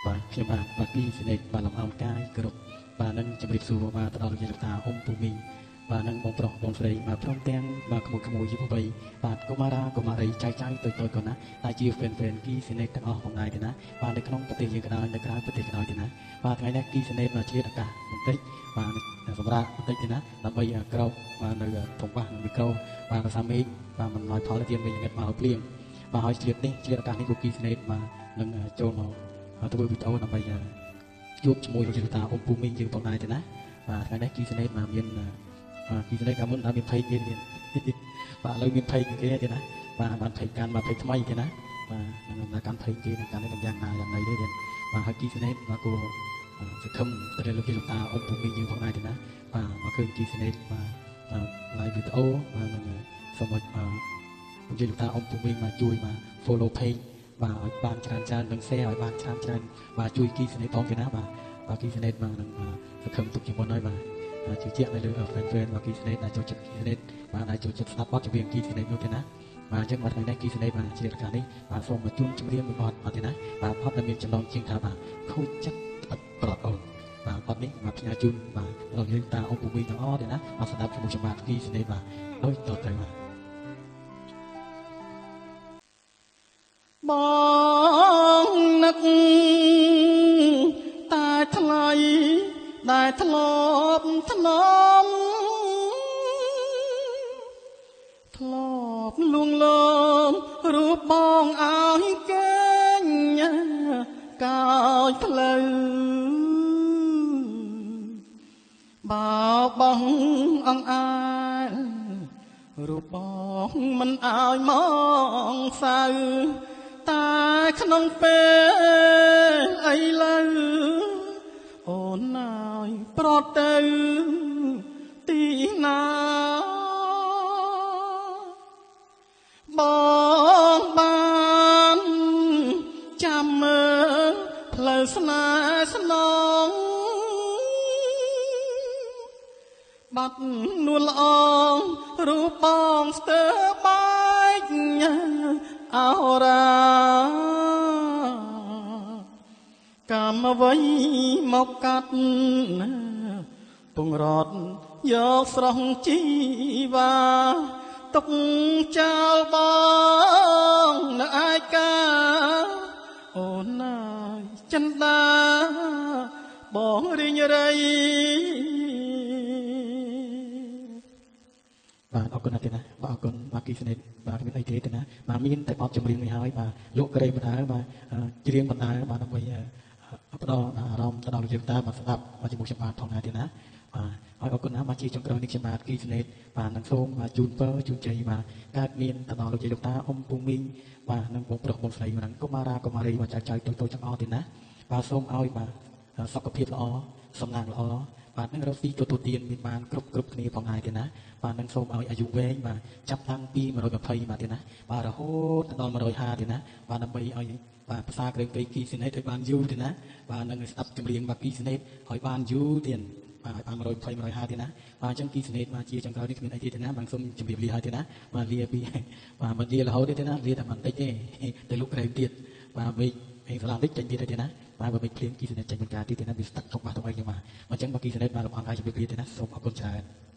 បាទខ្ញុំបាទបាគីសេនិតបាទលំអោនកាយគ្រប់បាទនឹងជម្រាបសួរបាទទៅដល់លោកយាយលោកតាអ៊ំពូមីងបាទនឹងបងប្រុសបងស្រីបាទព្រមទាំងបាទក្មួយៗយុវវ័យបាទកុមារាកុមារីចៅចៅតូចតូចក៏ណាតែជា fan fan គីសេនិតទាំងអស់ផងដែរទេណាបាទនៅក្នុងប្រទេសយើងក៏ដោយនៅក្រៅប្រទេសក៏ដោយទេណាបាទថ្ងៃនេះគីសេនិតមកឆ្លៀតឱកាសបន្តិចបាទសម្រាប់បន្តិចទេណាដើម្បីក្រោកបាទនៅធំបាសនិងមីក្រូបាទភាសាមេឃបាទមិនឲ្យផលទៀតវិញងឹតមកភ្លៀងបាទហើយឆ្លៀតនេះឆ្លៀតឱកាសនេះគូគីសេនិតបាទនឹងចូលមកធ្វើវីដេអូដើម្បីជួបជាមួយលោកតាអ៊ំពូមីងយើងផងដែរទេណាបាទថ្ងៃនេះគីសេនិតមកមានបាទគីសេនិតកាលមុនដល់មានភ័យគេទៀតបាទឥឡូវមានភ័យគេទេណាបាទបានភ័យកាន់បាទភ័យថ្មីទេណាបាទនឹងកាន់ភ័យគេនឹងកាន់នេះយ៉ាងណាយ៉ាងណីទេទៀតបាទហើយគីសេនិតបាទគួរសង្ឃឹមទៅលោកតាអ៊ំពូមីងយើងផងដែរទេណាបាទមកឃើញគីសេនិតបាទ live វីដេអូបាទនឹងសូមឲ្យលោកតាអ៊ំពូមីងមកជួយមក follow page បាទឲ្យបានច្រើនច្រើននិង share ឲ្យបានច្រើនច្រើនបាទជួយគីសេនិតផងទេណាបាទបាទគីសេនិតបាទនឹងសង្ឃឹមទុកជាមុនហើយបាទជឿជាក់នៅលើ fan fan របស់គីសេនិតដែលចូលចិត្តគីសេនិតបាទដែលចូលចិត្តស្ដាប់បទចម្រៀងគីសេនិតនោះទេណាបាទអញ្ចឹងបាទថ្ងៃនេះគីសេនិតបាទជាឱកាសនេះបាទសូមមកជូនចម្រៀងមួយបទបាទទេណាបាទបទដែលមានចំណងជើងថាបាទខូចចិត្តប្រត់អូនបាទបទនេះបាទផ្ញើជូនបាទដល់យើងតាអ៊ំពូមីទាំងអស់ទេណាបាទស្ដាប់ជាមួយខ្ញុំបាទគីសេនិតបាទដូចតទៅបាទបងនឹកតែថ្លៃដែលធ្លាប់ធ្នមធ្លាប់លួងលោមរូបបងឲ្យគេកាយផ្លូវបើបងអង្អែលរូបបងមិនឲ្យមកសៅតែក្នុងពេលអីលើអូនណាយប្រត់ទៅទីណាបងបានចាំមើលផ្លូវស្នេហ៍ស្នងបាត់នួនល្អងរូបបងស្ទើរបែកអោរាកម្មអ្វីមកកាត់ពងរត់យកស្រស់ជីវ៉ាទុកចោលបងនៅឯកាអូនណាយចិន្តាបងរីងរៃបាទអរគុណណាស់ទេណាបាទអរគុណបាទគីសេនិតបាទគ្មានអីទេទេណាបាទមានតែបទចម្រៀងនេះហើយបាទលក់ក្រេបណ្ដើបាទច្រៀងបណ្ដើបាទដើម្បីផ្ដល់អារម្មណ៍ទៅដល់លោកតាបាទស្ដាប់បាទជាមួយខ្ញុំបាទផងដែរទេណាបាទហើយអរគុណណាស់បាទជាចុងក្រោយនេះខ្ញុំបាទគីសេនិតបាទនឹងសូមបាទជូនពរជូនជ័យបាទកើតមានទៅដល់លោកយាយលោកតាអ៊ំពូមីងបាទនិងបងប្រុសបងស្រីនិងកុមារាកុមារីបាទចៅចៅតូចតូចទាំងអស់ទេណាបាទសូមឲ្យបាទសុខភាពល្អសំណាងល្អបាទនឹងរកស៊ីទទួលទានមានបានគ្រប់គ្រប់គ្នាផងដែរទេណាបាទនឹងសូមឲ្យអាយុវែងបាទចាប់តាំងពី120បាទទេណាបាទរហូតដល់150ទេណាបាទដើម្បីឲ្យបាទភាសាគ្រឿងព្រៃគីសេនិតឲ្យបានយូរទេណាបាទនឹងស្ដាប់ចម្រៀងបាទគីសេនិតឲ្យបានយូរទៀតបាទឲ្យបាន120 150ទេណាបាទអញ្ចឹងគីសេនិតបាទជាចុងក្រោយនេះគ្មានអីទៀតទេណាបាទសូមជម្រាបលាហើយទេណាបាទលាពីបាទមិនលារហូតទេណាលាតែបន្តិចទេទៅលុកក្រែមទៀតបាទវិញឯងស្លាប់តិចចេញទៀតទេណាបាទបើមិនភ្លៀងគីសេនិតចេញមិនការទៀតទេណាវាស្ទឹកទុកបាសទុកអីចឹងបាទអញ្ចឹងបាទគីសេនិតបាទលំអរកាយជម្រាបលាទេណាសូមអរគុណច្រើន។